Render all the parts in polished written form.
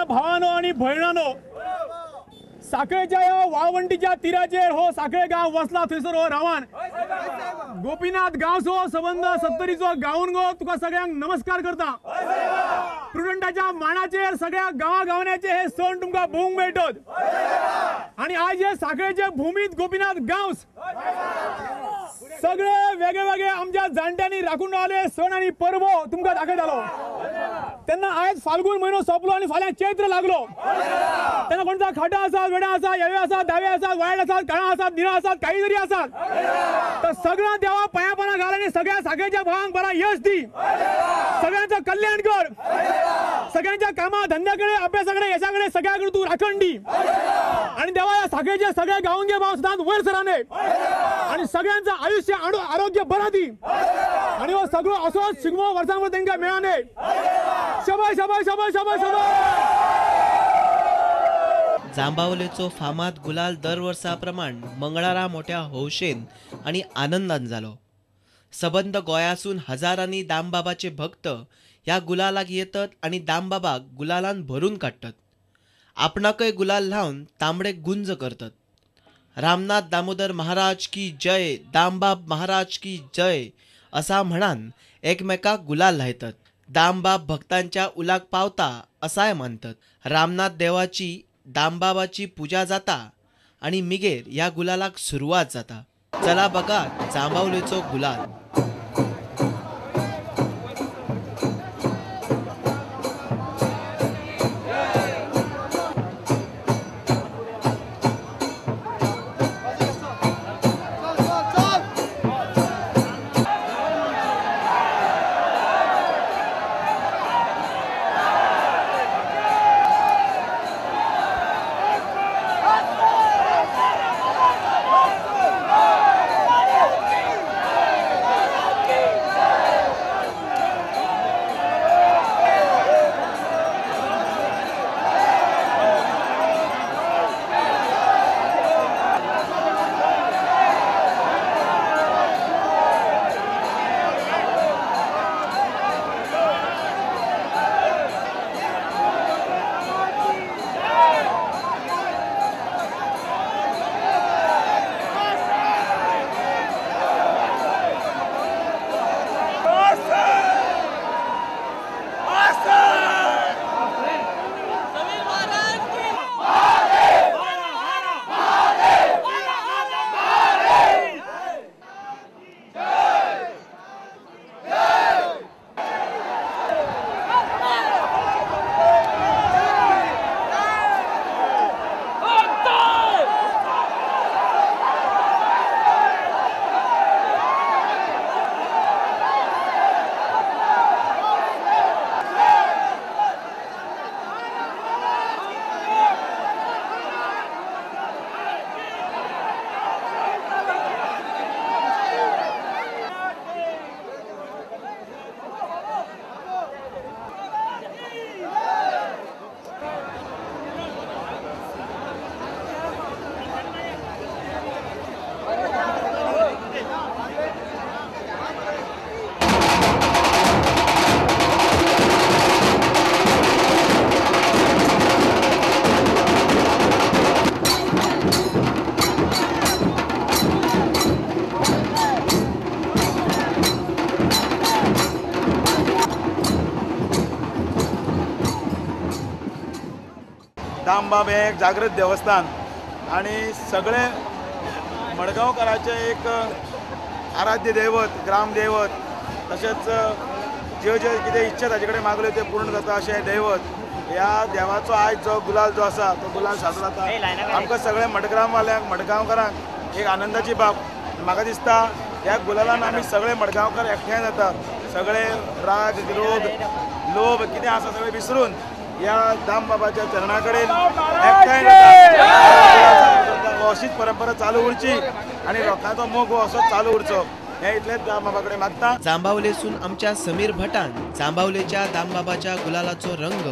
भावानो आणि भयणानो, साखळेच्या या वाळवंटीच्या तिराचेर हो साखळे गांव वसला. थंयसर हो रावान गोपीनाथ गांवसो संबंद सत्तरीचो गांवन गो तुका सगळ्यांक नमस्कार करता. प्रुडंटाच्या माणाचेर सगळ्या गांवा गांवण्याचे हे सण तुमकां भोवंक मेळटत. आणि आज हे साखळेचे भूमीत गोपीनाथ गांवस सगळे वेगळे वेगळे आमच्या जाणट्यांनी राखून रावले सण आणि परबो तुमकां दाखयतालो. तेन्ना आयज फाल्गुन म्हयनो सोंपलो आनी फाल्यां चैत्र लागलो. तेन्ना कोणता खाटा आसात, वेडा आसा, येवे आसात, दावे आसात, वायट आसात, काळा आसात, निळा आसात, काही तरी आसात. तर सगळ्या देवा पांया पाना घाल आनी सगळ्या साखळेच्या भावांक बरा यश दी, सगळ्यांचं कल्याण कर, सगळ्यांच्या कामा धंद्याकडे, अभ्यासाकडे, यशाकडे सगळ्याकडे तू राखण दी. आणि देवा या साखळेच्या सगळ्या गावंगे भाव सदांच वयर सराने आणि सगळ्यांचं आयुष्य आणि आरोग्य बरं दी. आणि हो सगळं असोच शिगमो वर्सांवर तांकां मेळाने. शबाय शबाय शबाय शबाय शबाय. जांबावलेचो फामाद गुलाल दर वर्सा प्रमाण मंगळारा मोठ्या हौशेन आनी आनंदान जालो. सबंद गोंयासून हजारांनी दामबाबाचे भक्त ह्या गुलालाक येतात आनी दामबाबाक गुलालान भरून काडटात. आपणाकय गुलाल लावन तांबडे गुंज करतात. रामनाथ दामोदर महाराज की जय, दामबाब महाराज की जय असा म्हणान एकमेकाक गुलाल लायतात. दामबाब भक्तांच्या उलाक पावता असाय मानतात. रामनाथ देवाची दामबाबाची पूजा जाता आनी मिगेर ह्या गुलालाक सुरवात जाता. चला बघा जांबावलेचो गुलाल. दामबाब हे एक जागृत देवस्थान आणि सगळे मडगांवकाराचे एक आराध्य दैवत, ग्रामदैवत, तशेंच ज्यो ज्यो कितें इच्छा ताजे कडेन मागल्यो त्यो पूर्ण जाता अशें दैवत. ह्या देवाचो आयज जो गुलाल जो आसा तो गुलाल साजरो जाता. आमकां सगळे मडगांववाल्यांक, मडगांवकारांक एक आनंदाची बाब. म्हाका दिसता ह्या गुलालान आमी सगळे मडगांवकार एकठांय जातात. सगळे राग, रोग, लोभ कितें आसा सगळें विसरून ह्या दामबाबाच्या चरणा कडेन एकठांय जातात. अशीच परंपरा चालू उरची आनी लोकांचो मोग हो असोच चालू उरचो हे इतलेंच दामबाबा कडेन मागता. जांबावलेसून आमच्या समीर भटान जांबावलेच्या दामबाबाच्या गुलालाचो रंग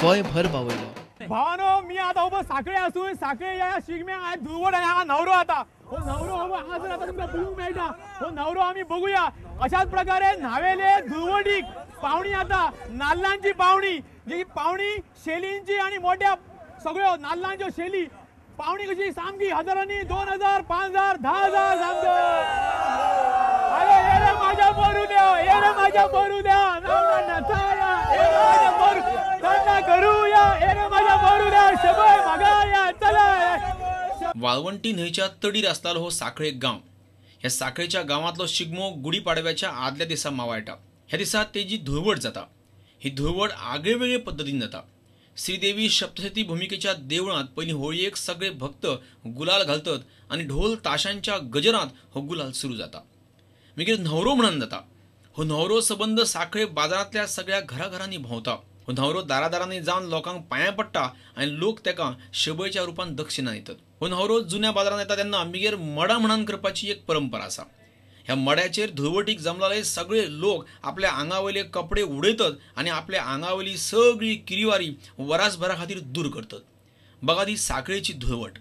गोंयभर पावयलो. भावानो, मी आता उबो साखळे आसून साखळे ह्या शिगम्याक आयज धुळवट आनी हांगा न्हवरो आता. हो न्हवरो हो हांगासर आतां तुमकां पळोवंक मेळटा. हो न्हवरो आमी बघूया. अशाच प्रकारे न्हावेले धुळवटीक पावणी आता नाल्लांची पावणी. जी पावणी शेलींची आनी मोठ्या सगळ्यो नाल्लांच्यो शेली पावणी कशी सामकी हजारांनी 2000 5000 10000 सामक्यो. अरे ये रे माझ्या मरू द्या, ये रे माझ्या मरू द्या, ये रे माझ्या मरू त्यांना करूया, ये रे माझ्या मरू द्या, शबय मागाया चला. वाळवंटी न्हंयच्या तडीर आसतालो हो साखळे गांव. ह्या साखळेच्या गांवांतलो शिगमो गुढीपाडव्याच्या आदल्या दिसा मावाळटा. ह्या दिसा तेजी धुळवट जाता. ही धुळवट आगळे वेगळे पद्दतीन जाता. श्रीदेवी सप्तशती भूमिकेच्या देवळांत पयलीं होळयेक सगळे भक्त गुलाल घालतात आनी ढोल ताशांच्या गजरांत हो गुलाल सुरू जाता. मागीर न्हवरो म्हणून जाता. हो न्हवरो सबंद साखळे बाजारांतल्या सगळ्या घराघरांनी भोंवता. हो न्हवरो दारादारांनी जावन लोकांक पांयां पडटा आनी लोक तेका शबयच्या रुपान दक्षिणा दितात. हो न्हवरो जुन्या बाजारांत येता तेन्ना मागीर मडा म्हणून करपाची एक परंपरा आसा. ह्या मड्याचेर धुळवटीक जमलेले सगळे लोक आपल्या आंगावयले कपडे उडयतात आनी आपल्या आंगावयली सगळी किरिवारी वरासभरा खातीर दूर करतात. बघा ती साखळेची धुळवट.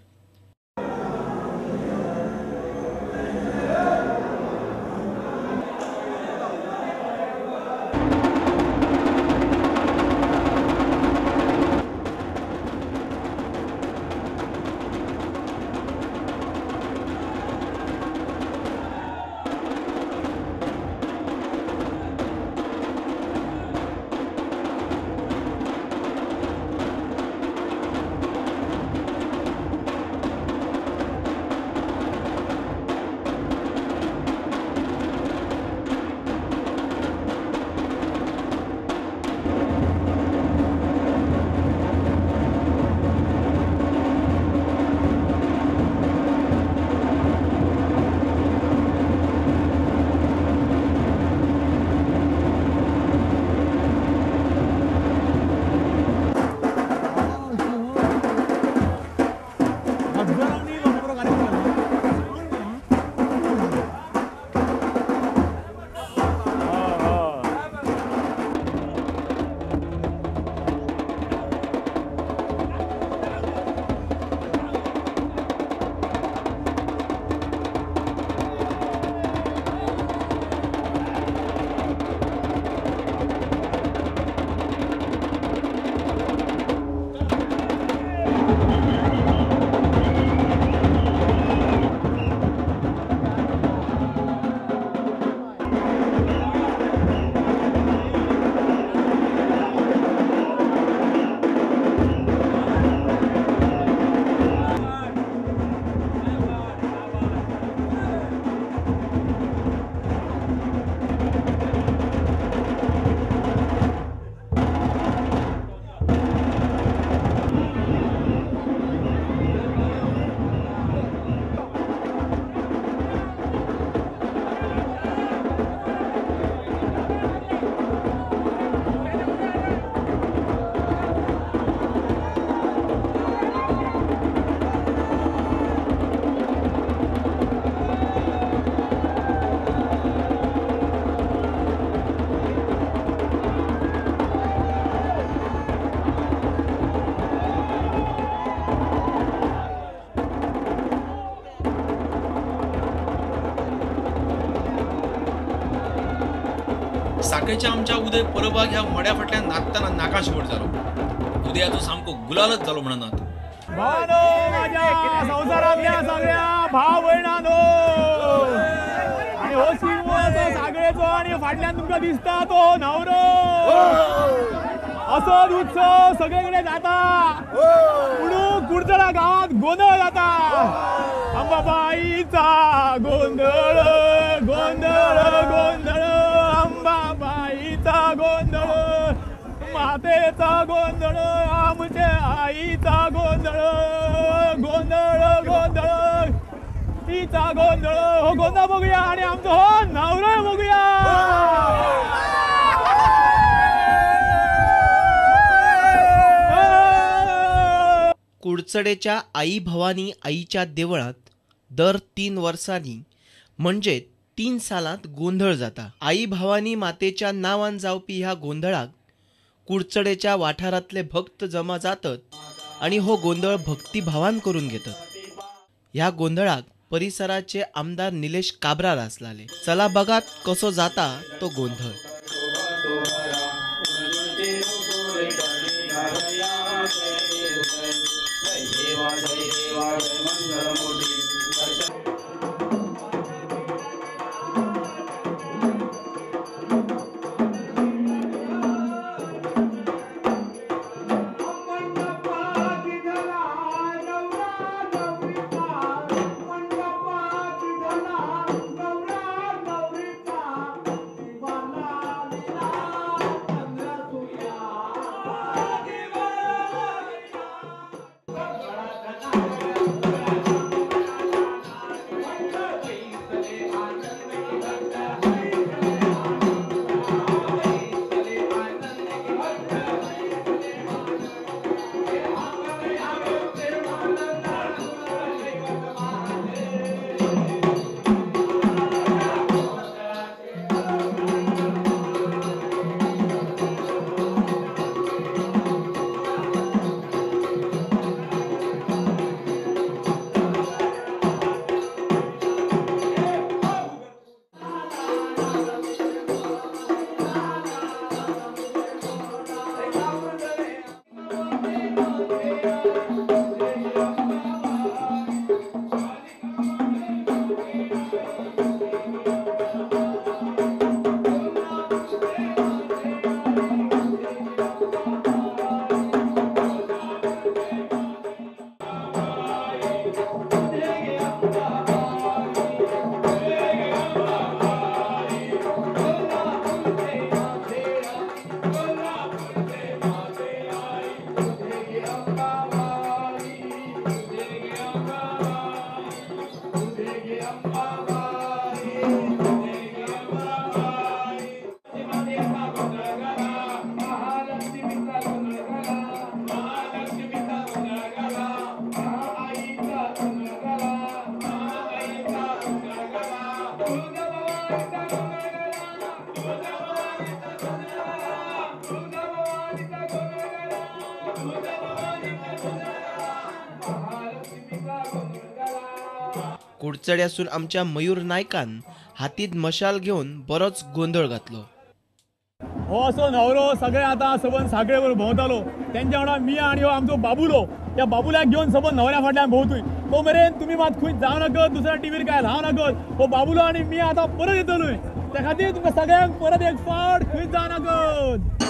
साखळेच्या आमच्या उदय परबाग ह्या मड्या फाटल्यान नाचताना नाकाशवट जालो. उदयाचो सामको गुलालच जालो म्हणनात. भावानो माझ्या संवसारांतल्या सगळ्या भाव भयणानो, आणि हो शिगमो साखळेचो आणि फाटल्यान तुमकां दिसता तो न्हवरो. असोच उत्सव सगळीकडे जाता. पुणून कुडचडा गांवांत गोंदळ जाता. अंबाबाईचा गोंधळ गोंधळ गोंधळ, अंबाबाईचा गोंधळ, मातेचा गोंधळ, आमच्या आईचा गोंधळ गोंधळ गोंधळ, तिचा गोंधळ. हो गोंधळ बघूया आणि आमचो हो न्हवरो बघूया. कुडचडेच्या आई भवानी आईच्या देवळांत दर 3 वर्सांनी म्हणजे 3 सालांत गोंधळ जाता. आई भवानी मातेच्या नांवान जावपी ह्या गोंधळाक कुडचडेच्या वाठारांतले भक्त जमा जातात आणि हो गोंधळ भक्तिभावान करून घेतात. ह्या गोंधळाक परिसराचे आमदार निलेश काब्राल आसलाले. चला बघात कसो जाता तो गोंधळ. कुडचड्यासून आमच्या मयूर नायकान हातीत मशाल घेवन बरोच गोंदळ घातलो. हो असो न्हवरो सगळे आतां सबंद सागळेवर भोंवतालो. तेंच्या वांगडा मिया आनी हो आमचो बाबुलो, त्या बाबुल्याक घेवन सबंद न्हवऱ्या फाटल्यान भोंवतूय. तो मेरेन तुमी मात खंय जावं नाकत, दुसऱ्या टिवीर काय धांव नाकत. हो बाबुलो आनी मिया आतां परत येतलोय, त्या खातीर तुमकां सगळ्यांक परत एक फावट खंय जावं नाकत.